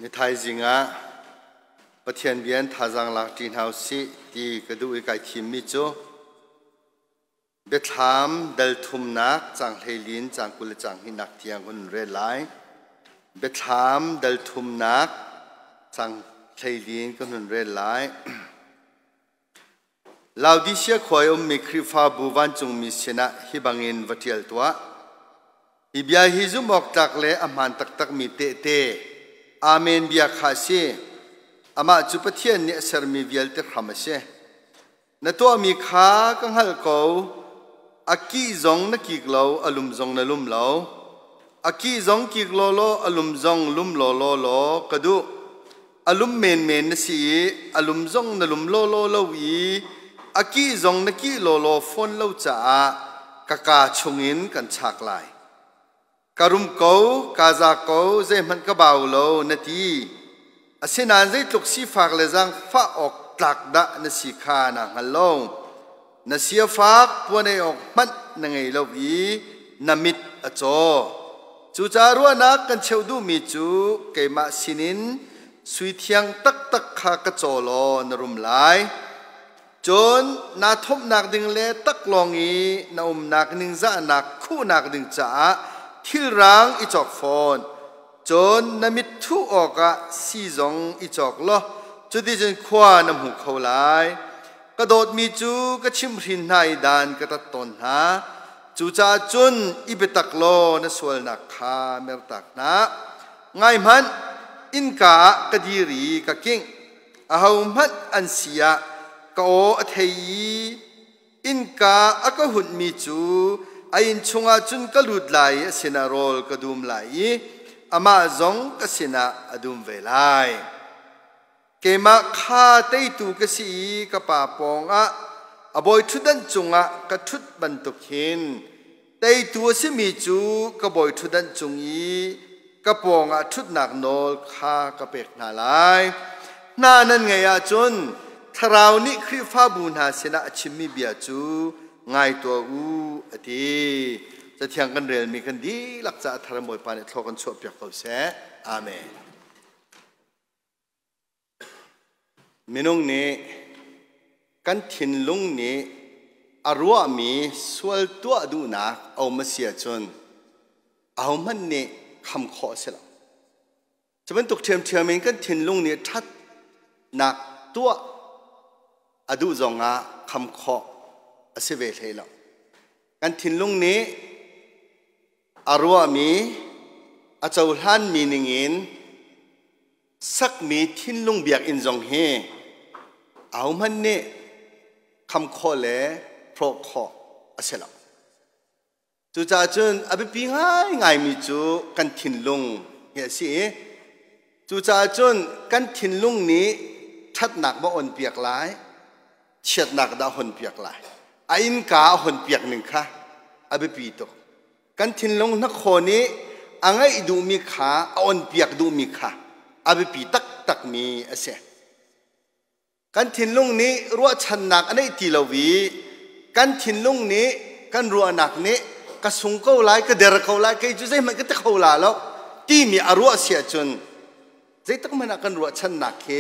Ni thaizing ah Pathian bia in thazaang lak ṭi hna usih ti ka duh i kai thimmi cu Biathlam dal thumnak caang hleilin caang 20 le caang hnihnak tiang hun rel lai. Biathlam dal thumnak caang hleilin kan hun rel lai. Laodisia khua i ummi Khrihfabu vancungmi sinah hi bangin va ṭial tuah. Hi bia hi zumh awk tlak le a hmaan taktakmi tehte, Amen bia kha a si. Amah cu Pathian nih a sermi vialte hram a si. Na tuahmi kha ka hngalh ko. A kih zong na kik lo, a lum zong na lum lo. A kih zong kik lawlaw, a lum zong lum lawlaw law ka duh. A lum menmen na si i a lum zong na lum lawlaw lo i a kih zong na kih lawlaw fawn lo caah ka kaa chungin kan chak lai. Ka rum ko, ka za ko, zeihmanh ka bau lo na ti. Asinain zeitluk sifak le zaangfah awk tlak dah na si kha naa hngal lo. Na siafak puan ei awk hmanh na ngei lo i na mit a caw. Cucaah ruahnak kan cheuh duhmi cu keimah sinin sui thiang taktak kha ka caw law na rum lai. Cun naa thawmhnak ding le taklawng i na umnak ningzahnak khuhnak ding caah thilrang i cawk fawn. Cun na mit thuh awkah sii zong i cawk law cuticun khua na hmu kho lai. Ka dawtmi cu ka chimhhrin hna i dan ka tat tawn hna. Cucaah cun i biatak law na sualnak kha mertak hna. Ngaihmanh, innka ah ka dir i ka kingh. Ahohmanh an si ah ka aw a thei i innka a ka hunhmi cu a inn chungah cun ka lut lai i a sinah rawl ka dum lai i amah zong ka sinah a dum ve lai. Keimah kha teitu ka si i ka pa pawngah a bawi ṭhutdan cungah ka ṭhut bantuk hin teitu a simi cu ka bawi ṭhutdan cung i ka pawngah ṭhutnak nawl kha ka pek hna lai. Hna nan ngeih ahcun Thlarau nih Khrihfabu hna sinah a chimmi bia cu ngai tuah u, a ti. Cathiang kan relmi kan dihlak caah thar Bawipa nih thlaw kan chuahpiak ko seh. Amen. Minung nih kan thinlung nih a ruahmi sual tuah duhnak a um a si ahcun ahohmanh nih kham khawh a si lo. Cu bantuk ṭhiamṭhiam in kan thinlung nih ṭhatnak tuah a duh zongah kham khawh a si ve hlei lo. Kan thinlung nih a ruahmi, a cohlanmi ningin sakmi thinlung biakinn zong hi ahohmanh nih kham khawh le hrawh khawh a si lo. Cucaah cun a biapi ngaingaimi cu kan thinlung hi a si i cucaah cun kan thinlung nih ṭhatnak maw on piak lai, chiatnak dah hon piak lai. A innka a hon piak ning kha a biapi tuk. Kan thinlung hnakhaw nih a ngaih duhmi kha a onpiak duhmi kha a biapi taktakmi a si. Kan thinlung nih ruahchannak a neih ti lo i kan thinlung nih kan ruahnak nih ka sung ko lai, ka der ko lai, kei cu zeihmanh ka ti kho la lo timi a ruah si ahcun zeitik hmanh ah kan ruahchannak hi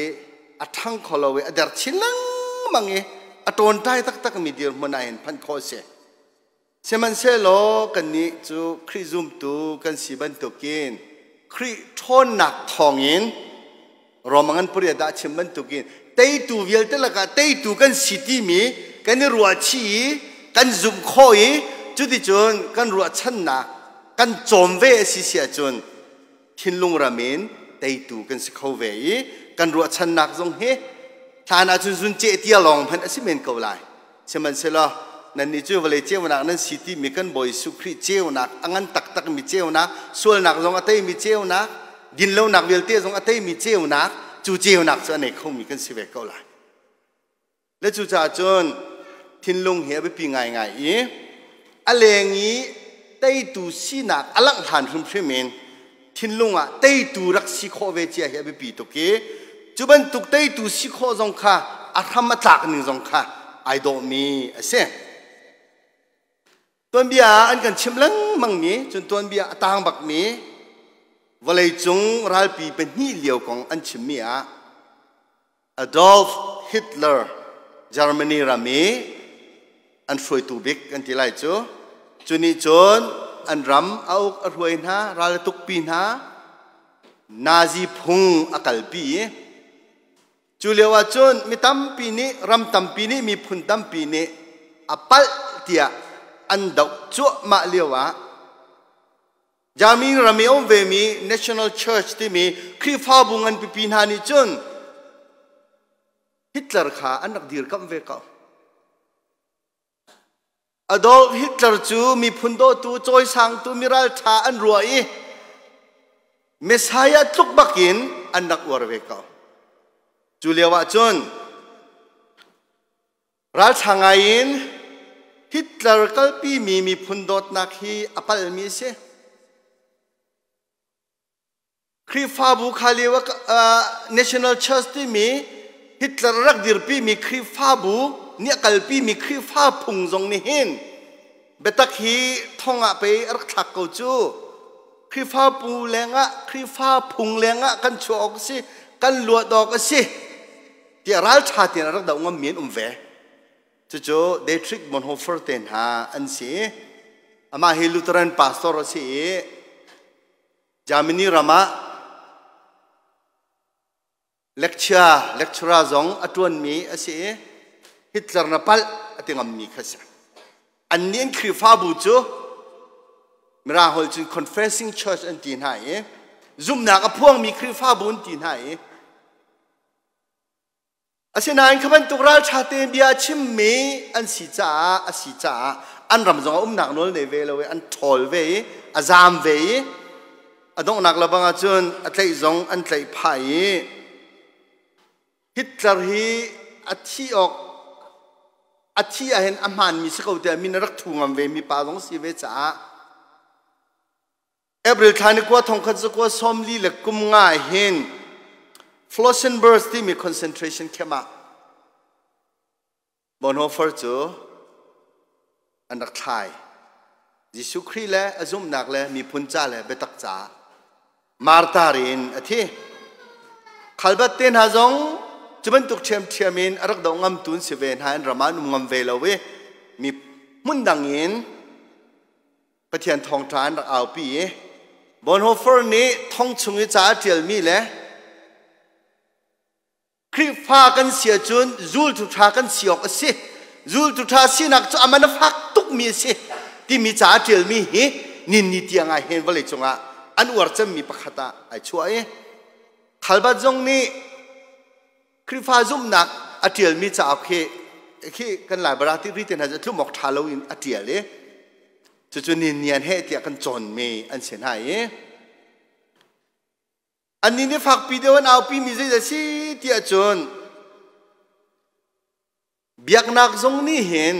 a ṭhang kho lo i a der chin lengmang i a ṭawnṭai taktakmi dirhmun ah hin phanh khawh a si. Sihmanhsehlaw kannih cu Khrih zumtu kan si bantukin Khrih ṭhawnnak thawngin Roma ngan pariat ah a chim bantukin teitu vialte lakah teitu kan si timi kan i ruahchih i kan zumh khawh i cuticun kan ruahchannak kan cawm ve a si si ahcun thinlung ram in teitu kan si kho ve i kan ruahchannak zong hi hlan ahcun zun ceh tia lawng hmanh a si men ko lai. Sihmanhsehlaw nannih cu vawlei ceunak nan si timi kan Bawi Jesuh Khrih ceunak a ngan taktakmi ceunak, sualnak zong a teimi ceunak, dinlonak vialte zong a teimi ceunak, cu ceunak cu a nei khomi kan si ve ko lai. Le cucaah cun thinlung hi a biapi ngaingai i a leng i teitu sinak a langh hlan hrimhrim in thinlung ah teitu rak si khawh ve cia hi a biapi tuk i cu bantuk teitu si khawh zong kha a hram a tlak ning zong kha ai dawhmi a si. Tuanbia ah an kan chimh lengmangmi cun tuanbia a tang bakmi Vawleicung ralpi pahnih lio kong an chimmi ah Adolf Hitler Germany ram i an hruaitu bik kan ti lai cu. Cu nih cun an ram a uk a hruai hna, ral a tukpi hna, Nazi phung a kalpi i cu lio ah cun mi tampi nih ram tampi nih miphun tampi nih a palh tiah an doh cuahmah lio ah Germany ram i a um vemi National Church timi Khrihfabu nganpipi hna nih cun Hitler kha an rak dirkamh ve ko. Adolf Hitler cu miphun dawtu, cawisangtu, miralṭha an ruah i Messiah tluk bakin an rak uar ve ko. Cu lio ah cun Ralṭha ngaiin Hitler kalpimi miphun dawtnak hi a palmi a si. Khrihfabu kha lio ah National Church timi Hitler rak dirpimi Khrihfabu nih a kalpimi Khrihfa phung zong nih hin biatak hi thong ah pei a rak thlak ko cu. Khrihfabu lengah Khrihfa phung lengah kan chuah awk a si, kan luat awk a si. Tiah ralṭha tein a rak doh ngammi an um ve. Cucu Dietrich Bonhoeffer te hna an si. Amah hi Lutheran pastor a si i Germany ram ah lecture lecturer zong a ṭuanmi a si i Hitler na palh a ti ngammi kha si. Annih an Khrihfabu cu Mirang holh cun Confessing Church an ti hna i zumhnak a phuangmi Khrihfabu an ti hna i Asinain kha bantuk ralṭha tein bia a chimmi an si caah a si caah an ram zong a umnak nawl nei ve lo i an ṭhawl ve i a zaam ve i a donghnak lebang ahcun a tlaih zong an tlaih phah i Hitler hi a thi awk a thi ahhin a hmaanmi si ko tiah min a rak thu ngam ve mi pa zong si ve caah April thla ni kua thongkhat zakua sawmli le kum nga hin Flossenbürg timi concentration camp ah Bonhoeffer cu an rak thlai. Jesuh Khrih le a zumhnak le miphun ca le biatak caah martar in a thi. Khalbat te hna zong cu bantuk ṭhiamṭhiam in a rak doh ngamtu an si ve hna in ram ah an um ngam ve lo i mi hmun dang in Pathian thawngṭha an rak aupi i Bonhoeffer nih thong chung i ca a ṭialmi le Khrihfa kan si ahcun zultu ṭha kan si awk a si. Zultu ṭha sinak cu a man a fak tukmi a si timi ca a ṭialmi hi ninni tiang ah hin vawlei cungah an uar cemmi pakhat ah ai chuah i Khalbat zong nih Khrihfa zumhnak a ṭialmi cauk hi khi kan Lai ti ri te hna cu tlum awk ṭha lo in a ṭial i cucu ni nian he tiah kan cawnmi an si hna i annih nih fakpi deuh an aupimi zeidah si tiah cun Biaknak zong nih hin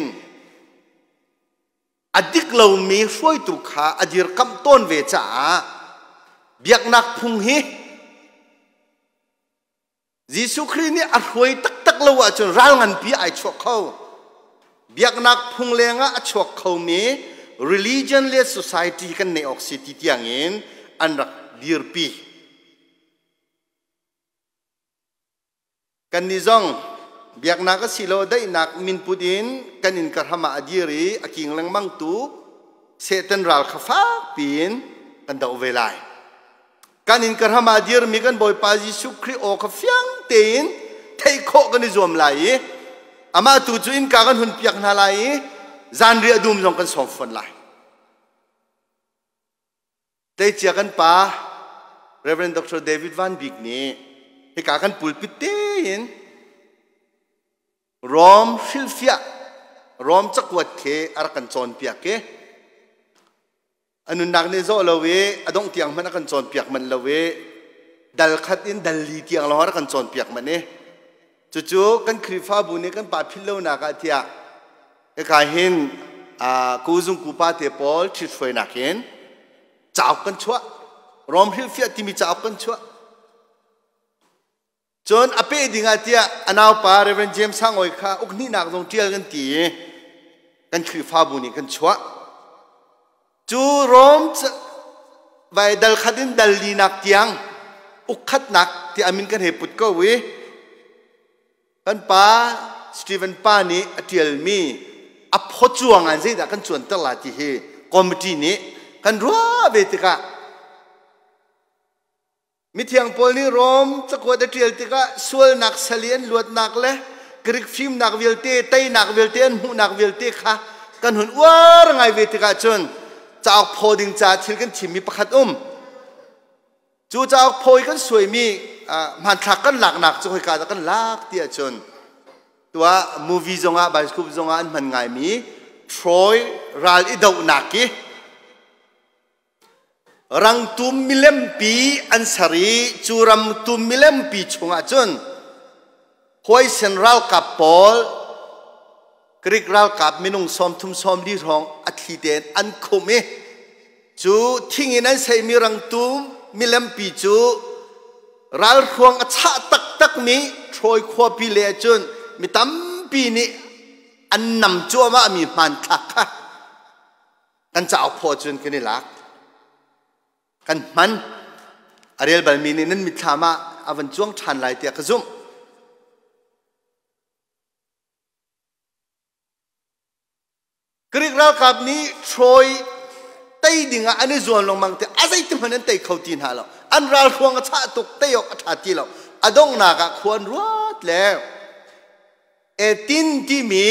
a dik lomi hruaitu kha a dirkamh tawn ve caah biaknak phung hi Jesuh Khrih nih a hruai taktak lo ahcun ral nganpi ai chuak kho. Biaknak phung lengah a chuak khomi religion le society kan neih awk si ti tiangin an rak dirpi. Kannih zong biaknak asilo daihnak minput in kan innka hram ah a dir i a king lengmangtu Satan ral kha fak piin kan doh ve lai. Kan innka hram ah a dirmi kan Bawipa Jesuh Khrih aw kha fiang tein theih khawh kan i zuam lai i amah tu cu innka kan hun piak hna lai i zanriah dum zong kan sawm fawn lai. Tleicia kan pa Reverend Dr. David Van Bik nih hika kan pulpit tein Rom hrilhfiah Rom cakuat khi a rak kan cawnpiak i a nunnak nih zawh lo i a dongh tiang hmanh a kan cawnpiak manh lo i dal khat in dal li tiang lawng a rak kan cawnpiak manh i cucu kan Khrihfabu nih kan pa philh lonak ah tiah hika hin kuzung kupa te pawl ṭhithruainak in cauk kan chuah Rom hrilhfiah timi cauk kan chuah cun a peh ding ah tiah a naupa Reverend James Sangawi kha ukhnihnak zong ṭial kan ti i kan Khrihfabu nih kan chuah cu Rom Vai dal khat in dal linak tiang ukkhatnak ti amin kan hei put ko i kan pa Stephen pa nih a ṭialmi a phaw an zeidah kan cuanter la ti hi committee nih kan ruah ve tikah Mithiang Paul nih Rom cakuat a ṭial tikah sualnak sal i an luatnak le Greek fimnak vialte, teinak vialte an hmuhnak vialte kha kan hun uar ngai ve tikah cun cauk phaw ding caah thil kan thimmi pakhat um. Cu cauk phaw i kan suaimi hmanthlak kan laknak cu khoika dah kan lak ti ahcun tuah movie zongah bioscope zongah an hman ngaimi Troy ral i dohnak i Rangtum milempi an ser i cu ramtum milempi chungah cun huaisen ralkap pawl Greek ralkap minung 30 40 hrawng a thli tein an khumh i cu thing in an seimi rangtum milempi cu ralhruang a chah taktakmi Troy khuapi le ahcun mi tampi nih an nam cuahmahmi hmanthlak kha Kan cauk phaw cun kan i lak. Kan hman. A rel balmi nih nan mitthlam ah a van cuang ṭhan lai tiah ka zumh. Greek ralkap nih Troy tei dingah an i zuam lengmang te a zeiti hmanh an tei kho ti hna lo. An ralhruang a chah tuk, tei awk a ṭha ti lo. A donghnak ah khua an ruat le Etin timi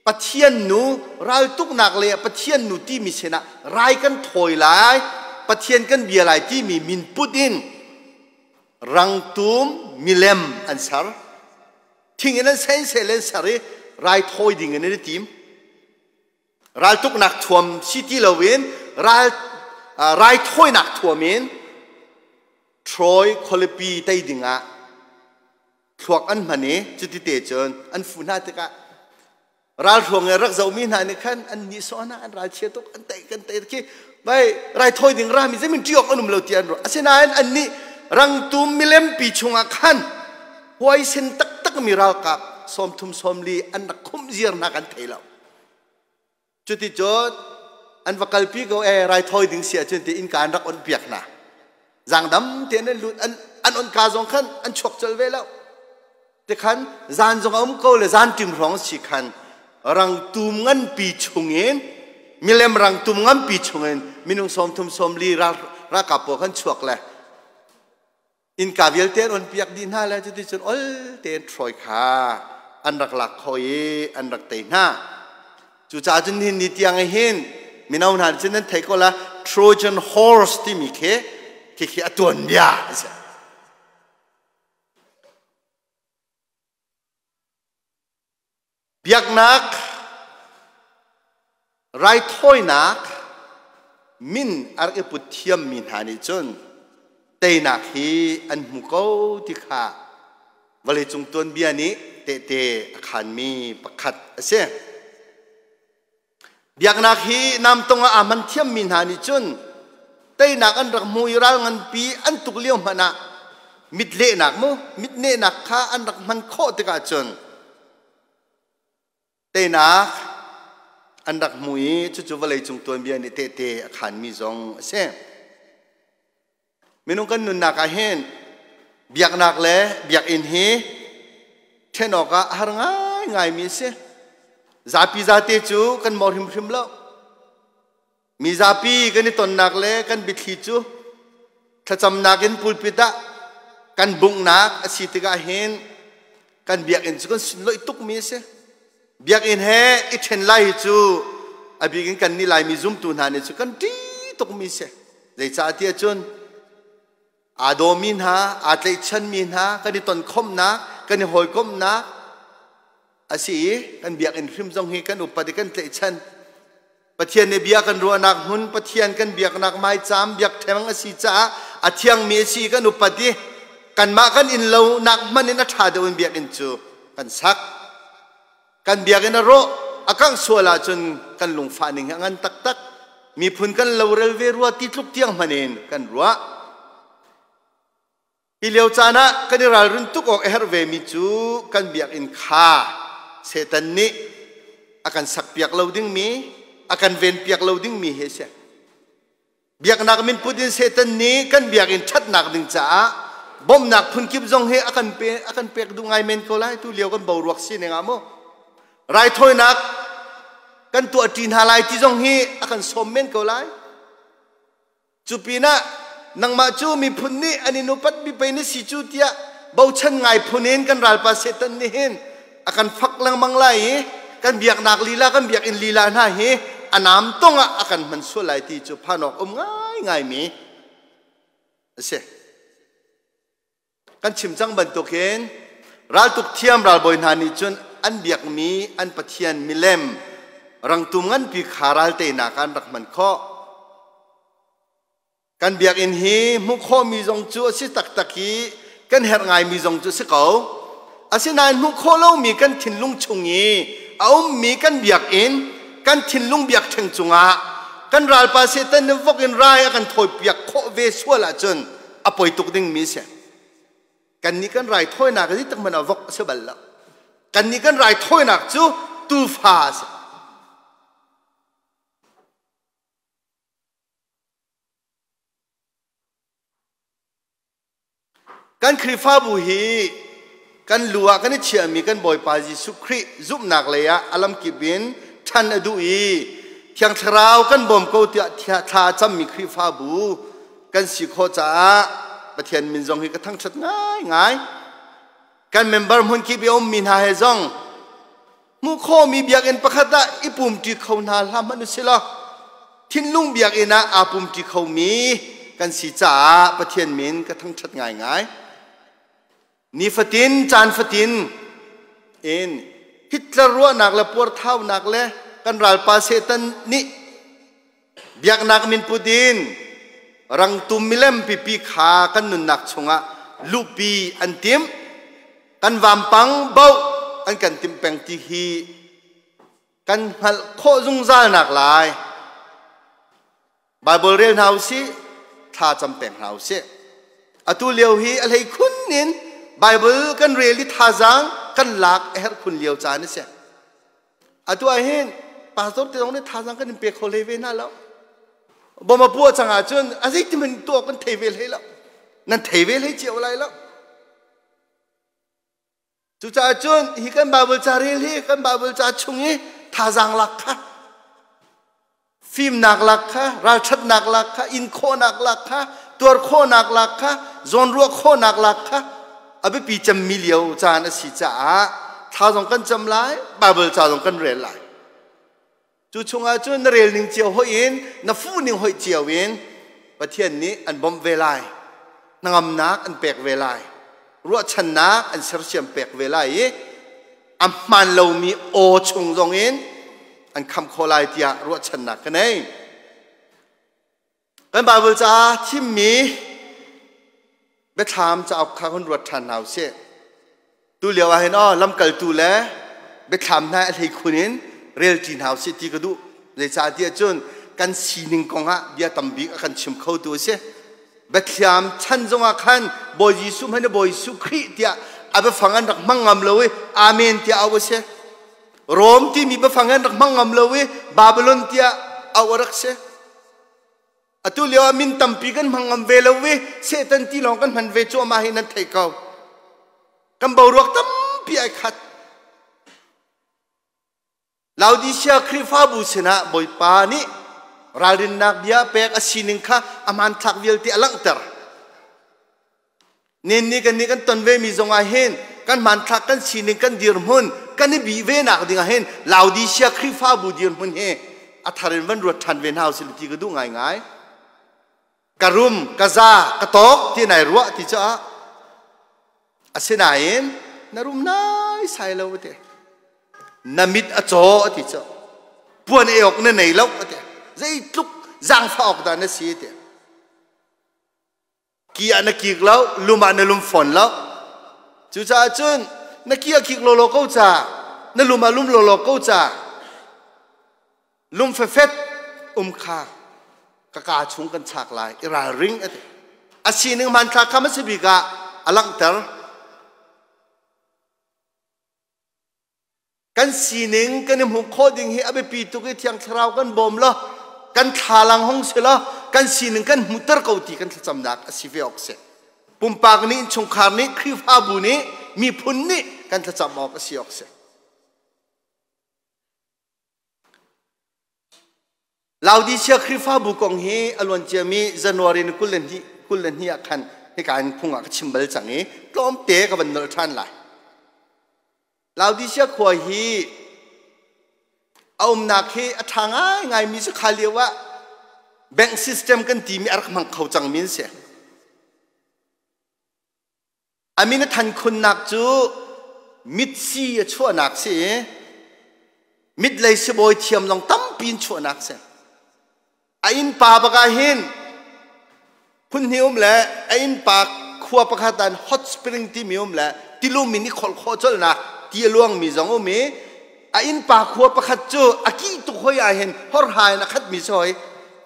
Pathian nu raltuknak le Pathian nu timi sinah rai kan thawi lai, Pathian kan bia lai timi min put in rangtum milem an ser. Thing in an sen sel an ser i rai thawi ding in an i tim. Raltuknak thuam si ti loin ral raithawinak thuam in Troy khualipi tei dingah thluak an hman i cuti te cun an fuh hna tikah ralhruang i rak zohmi hna nih khan an nihsawh hna, an ralchia tuk, an tei kan tei khi vai raithawi ding rami zeimin ṭih awk an um lo ti an ruah. Asinain annih rangtum milempi chungah khan huaisen taktakmi ralkap 30 40 an rak khumh ziar hna kan thei lo. Cuticun an va kalpi ko e, raithawi ding si ahcun ti innka an rak on piak hna. Zaangdam tein an lut, an onka zong khan an chuak colh ve lo. Tikhan zan zong a um ko le zan ṭim hrawng si khan rangtum nganpi chungin milem rangtum nganpi chungin minung 30 40 ralkap pawl khan chuak le innka vialte an on piak dih hna le cuticun ol tein Troy kha an rak lak kho i an rak tei hna. Cucaah cun nihin ni tiang hin mino hna nih cun nan thei ko la, Trojan horse timi khi khi a tuanbia a si. Biaknak raithawinak min a rak i put thiammi hna nih cun teinak hi an hmu ko ti kha vawleicung tuanbia nih tehte a khanmi pakhat a si. Biaknak hi namtong ah aa hman thiammi hna nih cun teinak an rak hmu i ral nganpi an tuk lio hmanh ah mitlehnak mu mitnehnak kha an rak hman khawh tikah cun teinak an rak hmu i cucu vawleicung tuanbia nih tehte a khanmi zong a si. Minung kan nunnak ah hin biaknak le biakinn hi ṭhen awkah a har ngaingaimi a si. Zapi zate cu kan mor hrimhrim lo. Mi zapi kan i tonnak le kan biathli cu thlacamnak in pulpit ah kan bunghnak a si tikah hin kan biakinn cu kan sunlawih tukmi a si. Biakinn he i ṭhen lai hi cu a bik in kannih Laimi zumtu hna nih cu kan ṭih tukmi si. Zeicahtiah cun aa dawmi hna, aa tlaihchanmi hna kan i tonkhomhnak, kan i hawikomhnak a si i kan biakinn hrim zong hi kan upat i kan tlaihchan. Pathian nih bia kan ruahnak hmun, Pathian kan biaknak maicaam biakṭheng a si caah a thiangmi a si i kan upat i kanmah kan inn lonak hmanh in a ṭha deuh in biakinn cu kan sak. Kan biakinn a rawh, a kangh sual ahcun kan lungfah ning hi a ngan taktak. Miphun kan lorel ve rua ti tluk tiang hmanh in kan ruah. Hi lio caan ah kan i ralrin tuk awk a herh vemi cu kan biakinn kha Satan nih a kan sakpiak lo dingmi, a kan venpiak lo dingmi hi a si. Biaknak min put in Satan nih kan biakinn ṭhatnak ding caah bawmhnak phunkip zong hi a kan pe a kan pek duh ngai men ko lai tu lio kan boruak sining ah mu. Raithawinak kan tuah ṭi hna lai ti zong hi a kan sawm men ko lai. Cu pinah nangmah cu miphun nih an in upat mi pei na si cu tiah bochan ngai phun in kan ralpa Satan nih hin a kan fak lengmang lai i kan biaknak lila kan biakinn lila hna hi a naam tong ah a kan hman sual lai ti cu phan awk um ngaingai mi a si. Kan chim cang bantukin raltuk thiam ralbawi hna nih cun an biakmi an pathian milem rangtum nganpi kha ral teinak ah an rak hman khawh. Kan biakinn hi hmuh khawhmi zong cu a si taktak i kan herh ngaimi zong cu a si ko. Asinain hmuh khawh lomi kan thinlung chung i a ummi kan biakinn, kan thinlung biakṭheng cungah kan ralpa Satan nih vok in rai a kan thawipiak khawh ve sual ahcun a poi tuk dingmi a si. Kannih kan raithawinak hi tak hmanh ah vok a si bal lo. Kannih kan raithawinak cu tuufa a si. Kan Khrihfabu hi kan lu ah kan i chiahmi kan Bawipa Jesuh Khrih zumhnak lei ah a lamkip in ṭhan a duh i Thiang Thlarau kan bawm ko tiah thla a cammi Khrihfabu kan si khawh caah Pathian min zong hi ka thangṭhat ngaingai. Kan member hmunkip i a ummi hna he zong hmuh khawhmi biakinn pakhat ah i pumṭi kho hna hlah hmanh u sih law thinlung biakinn ah aa pumṭi khomi kan si caah Pathian min ka thangṭhat ngaingai. Nifatin caan fatin in Hitler ruahnak le puarthaunak le kan ralpa Satan nih biaknak min put in rangtum milem pipi kha kan nunnak chungah luhpi an timh. Kan vampang boh an kan timh peng ti hi kan hngalh khawh zungzal nak lai Bible rel hna usih, thla cam peng hna usih. Atu lio hi a hlei khun in Bible kan rel i thazaang kan lak a herh khun lio caan a si. Atu ah hin pastor te zong nih thazaang kan in pe kho hlei ve hna lo. Bom a puah cang ahcun a zeitin in tuah kan thei ve hlei lo. Nan thei ve hlei cio lai lo. Cucaah cun hi kan Bible ca rel hi kan Bible ca chung i thazaang lak kha fimnak lak kha ralṭhatnak lak kha in khawhnak lak kha tuar khawhnak lak kha zawnruah khawhnak lak kha a biapi cemmi lio caan a si caah thla zong kan cam lai Bible ca zong kan rel lai. Cu chungah cun na rel ning cio hoih in na fuh ning hoih cio in Pathian nih an bawmh ve lai. Hnangamnak an pek ve lai. Ruahchannak an sersiam pek ve lai i a hmaan lomi aw chung zong in an kham khawh lai tiah ruahchannak ka nei. Kan Bible ca thimmi Biathlam cauk kha hun ruat ṭhan hna usih. Tu lio ah hin aw lamkaltu le biathlam hna a hleikhun in rel ṭi hna usih ti ka duh. Zeicahtiah cun kan sining kong ah bia tambik a kan chim khotu a si. Biathlam chan zongah khan Bawi Jesuh hmanh Bawi Jesuh Khrih tiah a biafang an rak hmang ngam lo i Amen tiah auh a si. Rom timi biafang an rak hmang ngam lo i Babylon tiah auh a rak si. Atu lio ah min tampi kan hmang ngam ve lo i Satan ti lawng kan hman ve cuahmah hi nan theih ko. Kan boruak tampi ai khat. Laodicea Khrihfabu sinah Bawipa nih ralrinnak bia pek a sining kha a hmanthlak vialte a langhter. Nen nih kan nih kan ton ve mi zong ah hin kan hmanthlak kan sining kan dirhmun kan i bih ve nak ding ah hin Laodicea Khrihfabu dirhmun hi a thar in van ruat ṭhan ve hna usih ti ka duh ngaingai. Ka rum, ka za, ka tawk ti nai ruah ti caah asinain na rum nai sai lo te. Na mit a caw ti cu puan e awk na nei lo te. Zeitluk zaangfah awk dah na si te. Ki ah na kik lo, lum ah na lum fawn lo. Cucaah cun na ki a kik lawlaw ko ca, na lum ah lum lawlaw ko ca, lum fefet um kha ka kaa chung kan chak lai, i ralring a ti. A sining hmanthlak kha hmasa bik ah a langhter. Kan sining kan i hmuh khawh ding hi a biapi tuk i Thiang Thlarau kan bawm law kan thlalang hong si law Kan sining kan hmuhter ko ti kan thlacamnak a si ve awk si. Pumpak nih, innchungkhar nih, Khrihfabu nih, miphun nih kan thlacam awk a si awk si. Laodicea Khrihfabu kong hi a luan ciami January ni 22 ah khan hika in phung ah ka chim bal cang i tlawmte ka van nolh ṭhan lai. Laodicea khua hi a umnak hi a ṭha ngaingaimi cu kha lio ah bank system kan timi a rak hmang kho cangmi an si. A min a than khunnak cu mitsi a chuahnak si i mit lei sibawi thiam zong tampi in chuahnak si. A innpa bak ah hin phun hnih um le a innpa khua pakhat ah hot spring timi um le tilum in i kholh khawh colhnak ti a luangmi zong um i a innpa khua pakhat cu a kih tuk hoi ah hin horha in a khatmi si hoi.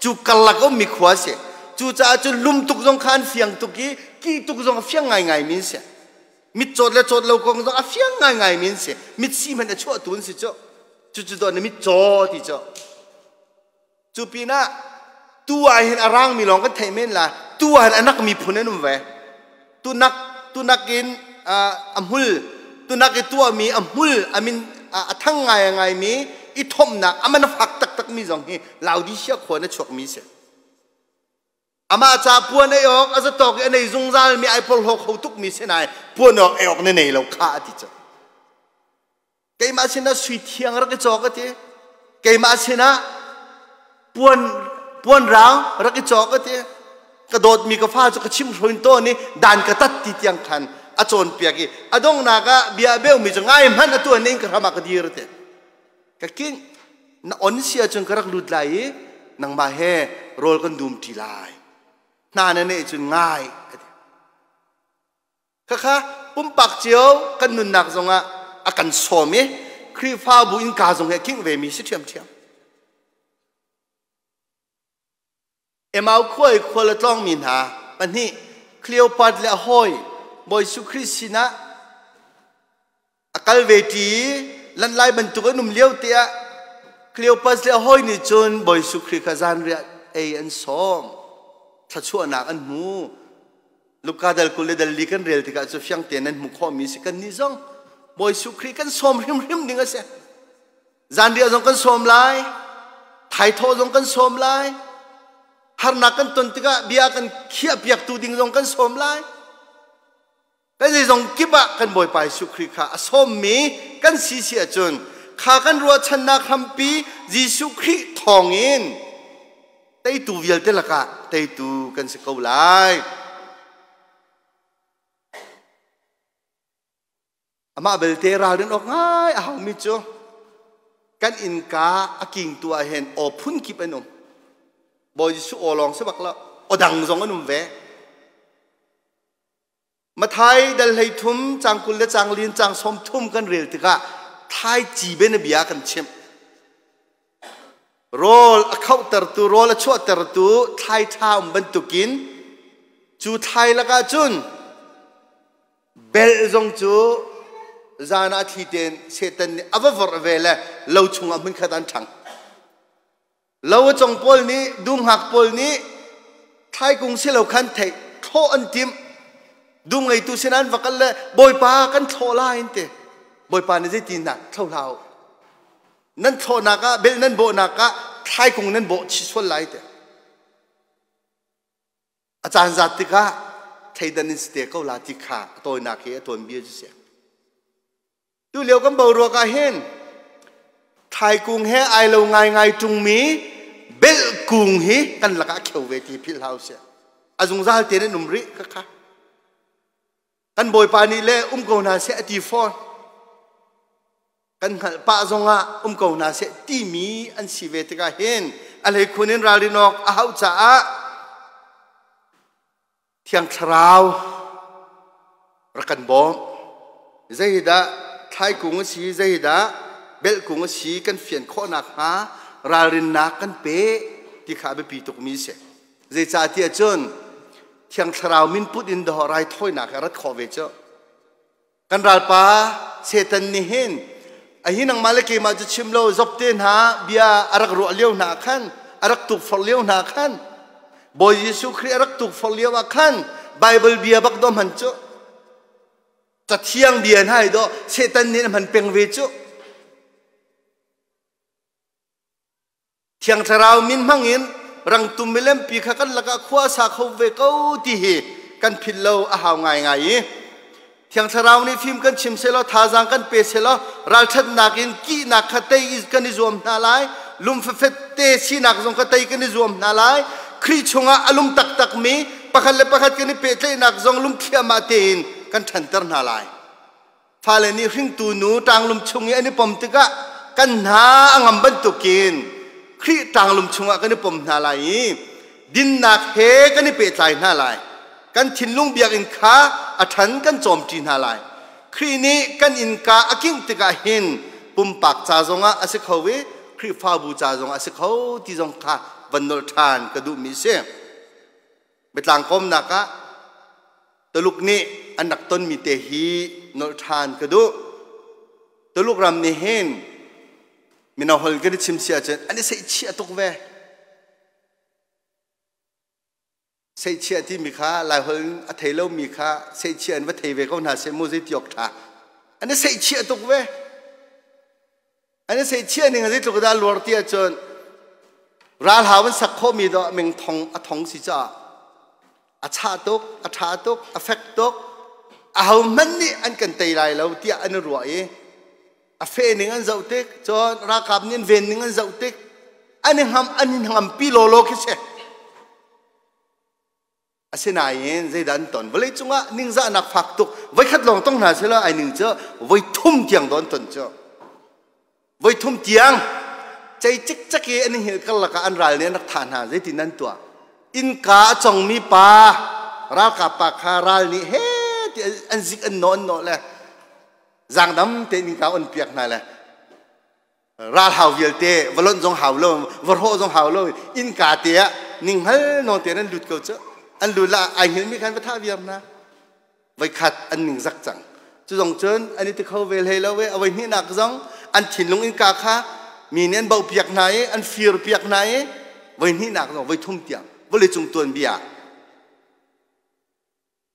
Cu karlak ummi khua a si. Cucaah cun lum tuk zong kha an fiang tuk i kih tuk zong a fiang ngaingai mi an si. Mit cawt le cawt lo kong zong a fiang ngaingai mi an si. Mit si hmanh a chuahtu an si cu. Cucu dawh na mit caw ti cu. Cu pinah tu ah hin a rangmi lawng kan theih men la. Tu ah hin a nakmi phun an um ve. Tunak tunak in a hmul tunak i tuahmi a hmul a min a thang ngai ngaimi i thomhnak a man a fak taktakmi zong hi Laodicea khua na chuakmi si. Amah ca puan ei awk a zatawk i a nei zungzalmi ai porhlaw kho tukmi si nain puan awk ei awk na nei lo kha a ti cu. Keimah sinah sui thiang rak i cawk a ti. Keimah sinah puan puan raang rak i cawk a ti. Ka dawtmi ka fa cu ka chimhhruin tawn i dan ka tat ti tiang khan a cawnpiak i a donghnak ah bia a beumi cu ngai hmanh a tuan in ka hram ah ka dir a ti. Ka king na on si ahcun ka rak lut lai i nangmah he rawl kan dum ṭi lai. Hna na neih cun ngai a ti. Khakha pumpak cio kan nunnak zongah a kan sawm i Khrihfabu innka zong hi a kingh vemi si ṭhiamṭhiam. Emau khua i khual a tlawngmi hna pahnih Cleopat le a hawi Bawi Jesuh Khrih sinah a kal ve ṭi i lan lai bantuk an um lio te ah Cleopas le a hawi nih cun Bawi Jesuh Khrih kha zanriah ei an sawm. Thluachuahnak an hmu. Luka dal 20 le dal li kan rel tikah cu fiang tein nan hmuh khawhmi si. Kannih zong Bawi Jesuh Khrih kan sawm hrimhrim ding a si. Zanriah zong kan sawm lai. Thaithawh zong kan sawm lai. Harnak kan ton tikah bia kan khiahpiaktu ding zong kan sawm lai. Kan zeizong kip ah kan Bawipa Jesuh Khrih kha a sawmmi kan si si ahcun kha kan ruahchannak hrampi Jesuh Khrih thawngin teitu vialte lakah teitu kan si ko lai. Amah belte ralrin awk ngai a haumi cu kan innka a kingtu ah hin aw phun kip an um. Bawi Jesuh aw lawng si bak lo, aw dang zong an um ve. Mathai dal 13 cang 20 le cang lin cang 30 kan rel tikah thlaici bianabia kan chimh. Rawl a khohtertu, rawl a chuahtertu thlai ṭha um bantukin cu thlai lakah cun belh zong cu zan ah thli tein Satan nih a va vorh ve le lo chungah hmunkhat an ṭhang. Lo a cong pawl nih dumhngak pawl nih thlaikung si lo khan theih thlawh an timh. Dum ngeitu sinah an va kal le Bawipa kan thlawh lai an ti. Bawipa nih zeitin dah thlo hlah u. Nan thlawhnak ah bel nan bawhnak ah thlaikung nan bawh chih sual lai ti. A caan zat tikah thleidan in si te ko la ti kha a tawinak hi a tuanbia cu si. Tu lio kan boruak ah hin thaikung he ai lo ngaingai ṭungmi belhkung hi kan lakah kheu ve ti philh hau sih. A zungzal tein an um rih ka kha. Kan Bawipa nih le um ko hna seh a ti fawn. Kan hngalh pah zongah um ko hna seh timi an si ve tikah hin a hleikhun in ralrin awk a hauh caah Thiang Thlarau rak kan bawm. Zeidah thlaikung a si, zeidah belhkung a si kan fian khawh nakhnga ralrinnak kan pe ti kha a biapi tukmi a si. Zeicahtiah cun Thiang Thlarau min put in dawh raithawinak he rat khawh ve cu. Kan ralpa Satan nih hin a hi nangmah le keimah cu chim lo Job te hna bia a rak ruah lio hna khan a rak tukforh lio hna khan. Bawi Jesuh Khrih a rak tukforh lio ah khan Bible bia bak do hman cu. Cathiang bia hna hi do Satan nih a hman peng ve cu. Thiang Thlarau min hmangin rangtum milempi kha kan lakah khua sa kho ve ko ti hi kan philh lo a hau ngaingai i Thiang Thlarau nih fim kan chim selaw thazaang kan pe selaw ralṭhatnak in kihnak kha tei kan i zuam hna lai, lungfefet te sinak zong kha tei kan i zuam hna lai. Khrih chungah a lung taktakmi pakhat le pakhat kan i pehtlaihnak zong lungthliahmah tein kan ṭhanter hna lai. Fale nih hringtu nu ṭanglum chung i an i pom tikah kan hna a ngam bantukin Khrih ṭanglum chungah kan i pom hna lai i dinnak he kan i pehtlai hna lai. Kan thinlung biakinn kha a ṭhan kan cawmṭi hna lai. Khrih nih kan innka a kingh tikah hin pumpak ca zongah a si kho i Khrihfabu ca zongah a si kho ti zong kha van nolh ṭhan ka duhmi a si. Biatlang kawmnak ah Tuluk nih an rak tonmi te hi nolh ṭhan ka duh. Tuluk ram nih hin mino hol kan i chim si ahcun an i seihchiah tuk ve. Seihchiah timi kha Laiholh in a thei lomi kha seihchiah in va thei ve ko hna seh mu zei ti awk ṭha. An i seihchiah tuk ve. An i seihchiah ning a zeitluk dah luar ti ahcun ralhau an sak khawhmi dawh ming thong a thong si caah a chah tuk, a ṭha tuk, a fek tuk, ahohmanh nih an kan tei lai lo tiah an i ruah i a feh ning an zoh tik, cun ralkap nih an ven ning an zoh tik, an i hngam an i hngampi lawlaw khi si. Asinain zeidah an ton? Vawlei cungah ningzahnak fak tuk voikhat lawng tong hna sila ai ning cu voi thum tiang don ton cu. Voi thum tiang cei cikcek i an hngilh karlak ah an ral nih an rak thah hna. Zeitin an tuah? Innka a congmi pa ralkap pa kha ral nih he ti an zik an nawh an nawh le zaangdam tein innka on piak hna le ralhau vialte va lonh zong hau lo, va hrawh zong hau lo, innka te ah ninghngal nawn te an lut ko cu. An lut la ai hngilmi khan va thah viar hna. Voikhat an ningzak cang. Cu zong cun an i ti kho ve hlei lo e. A voi hnihnak zong an thinlung innka kha mi nih an bauh piak hna i an fir piak hna i voi hnihnak zong, voi thum tiang vawleicung tuanbia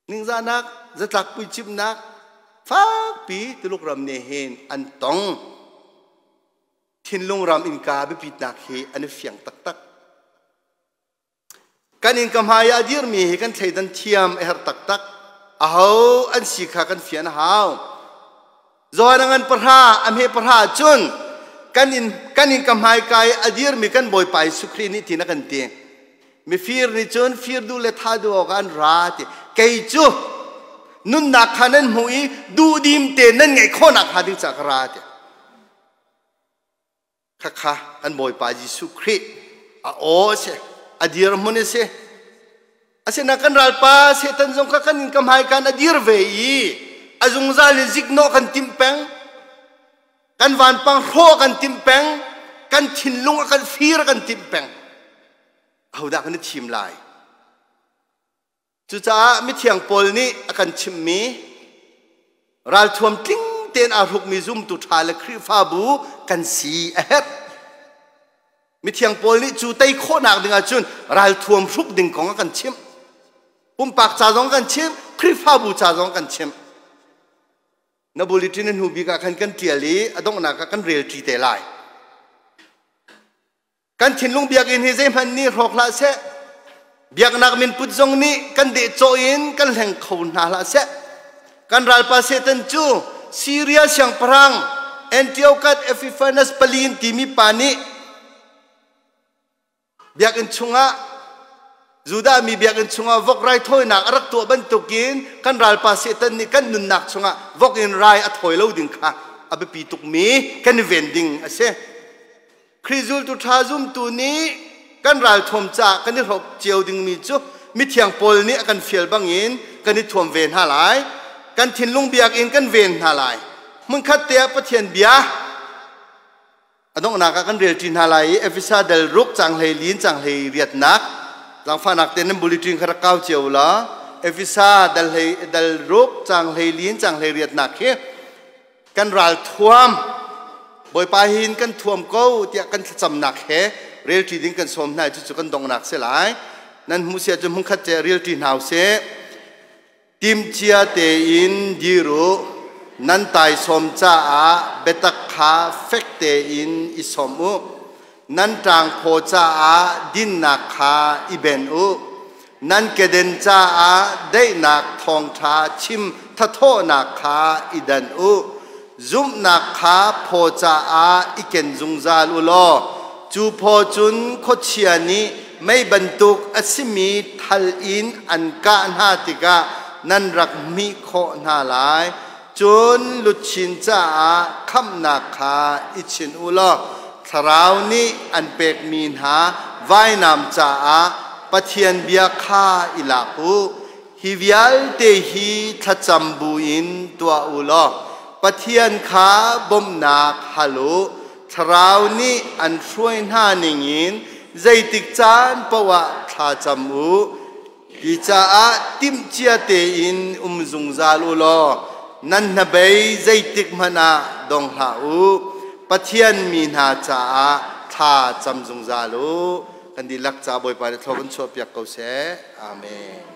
ningzahnak, zatlak puicimhnak fakpi Tuluk ram nih hin an tong. Thinlung ram innka biapitnak hi an i fiang taktak. Kan innka hmai ah dirmi hi kan thleidan thiam a herh taktak. Aho an si kha kan fian a hau. Zawn a ngan pahra, a hme pahra cun kan in kan in ka hmai kai a dirmi kan Bawipa Jesuh Khrih nih tin a kan ti. Mifir nih cun fir duh le tha duh awk an ra ti. Kei cu nunnak kha nan hmuh i duhdim te nan ngeih khawhnak hnga ding caah ka ra ti. Khakha kan Bawipa Jesuh Khrih a aw a si, a dirhmun a si. Asinain kan ralpa Satan zong kha kan in ka hmai kan a dir ve i a zungzal in ziknawh kan timh peng, kan vanpang hrawh kan timh peng, kan thinlung a kan fir kan timh peng. Ahodah kan i thim lai? Cucaah mithiang Paul nih a kan chimhmi ralthuam tling tein aa hrukmi zumtu ṭha le Khrihfabu kan si a herh. Mithiang Paul nih cu tei khawhnak ding ahcun ralthuam hruk ding kong a kan chimh. Pumpak ca zong kan chimh, Khrihfabu ca zong kan chimh. Na bulletin a hnu bik ah khan kan ṭial i a donghnak ah kan rel ṭi te lai. Kan thinlung biakinn hi zeihmanh nih hrawk hlah seh. Biaknak min put zong nih kan dehcawh in kan hleng kho hna hlah seh. Kan ralpa Satan cu Syria siangpahrang Antiochus Epiphanes palin timi pa nih biakinn chungah Judah mi biakinn chungah vok raithawinak a rak tuah bantukin kan ralpa Satan nih kan nunnak chungah vok in rai a thawi lo ding kha a biapi tukmi kan i ven ding a si. Khrih zultu ṭha zumtu nih kan ralthuam caah kan i hrok cio dingmi cu mithiang Paul nih a kan fial bangin kan i thuam ve hna lai. Kan thinlung biakinn kan ven hna lai. Hmunkhat te ah Pathian bia a donghnak ah kan rel ṭi hna lai i Efesa dal ruk cang hlei lin cang hlei riatnak zaangfahnak te nan bulletin kha rak kau cio la. Efesa dal hlei dal ruk cang hlei lin cang hlei riatnak hi kan ral thuam Bawipa hin kan thuam ko tiah kan thlacamnak he relṭi ding kan sawm hna. Cucu kan donghnak si lai. Nan hmuh si ahcun hmunkhat ce ril ṭi hna usih. Timhcia tein dir u. Nan taisawm caah biatak kha fek tein i sawm u. Nan ṭangphaw caah dinnak kha i ben u. Nan keden caah daihnak thawngṭha chim thathawhnak kha i danh u. Zumhnak kha phaw caah i ken zungzal u law cu phaw cun khuachia nih mei bantuk a simi thal in an kah hna tikah nan rak hmih khawh hna lai. Cun luchin caah khamhnak kha i chin u law Thlarau nih an pekmi hna vainam caah Pathian bia kha i lak u. Hi vialte hi thlacam buin tuah u law Pathian kha bawmhnak hal u. Thlarau nih an hruai hna ningin zeitik caan paoh ah thlacam u. Hi caah timhcia tein um zungzal u law nan hnabei zeitik hmanh ah dong hlah u. Pathian mi hna caah thla cam zungzal u. Kan dihlak ca Bawipa nih thlua kan chuahpiak ko seh. Amen.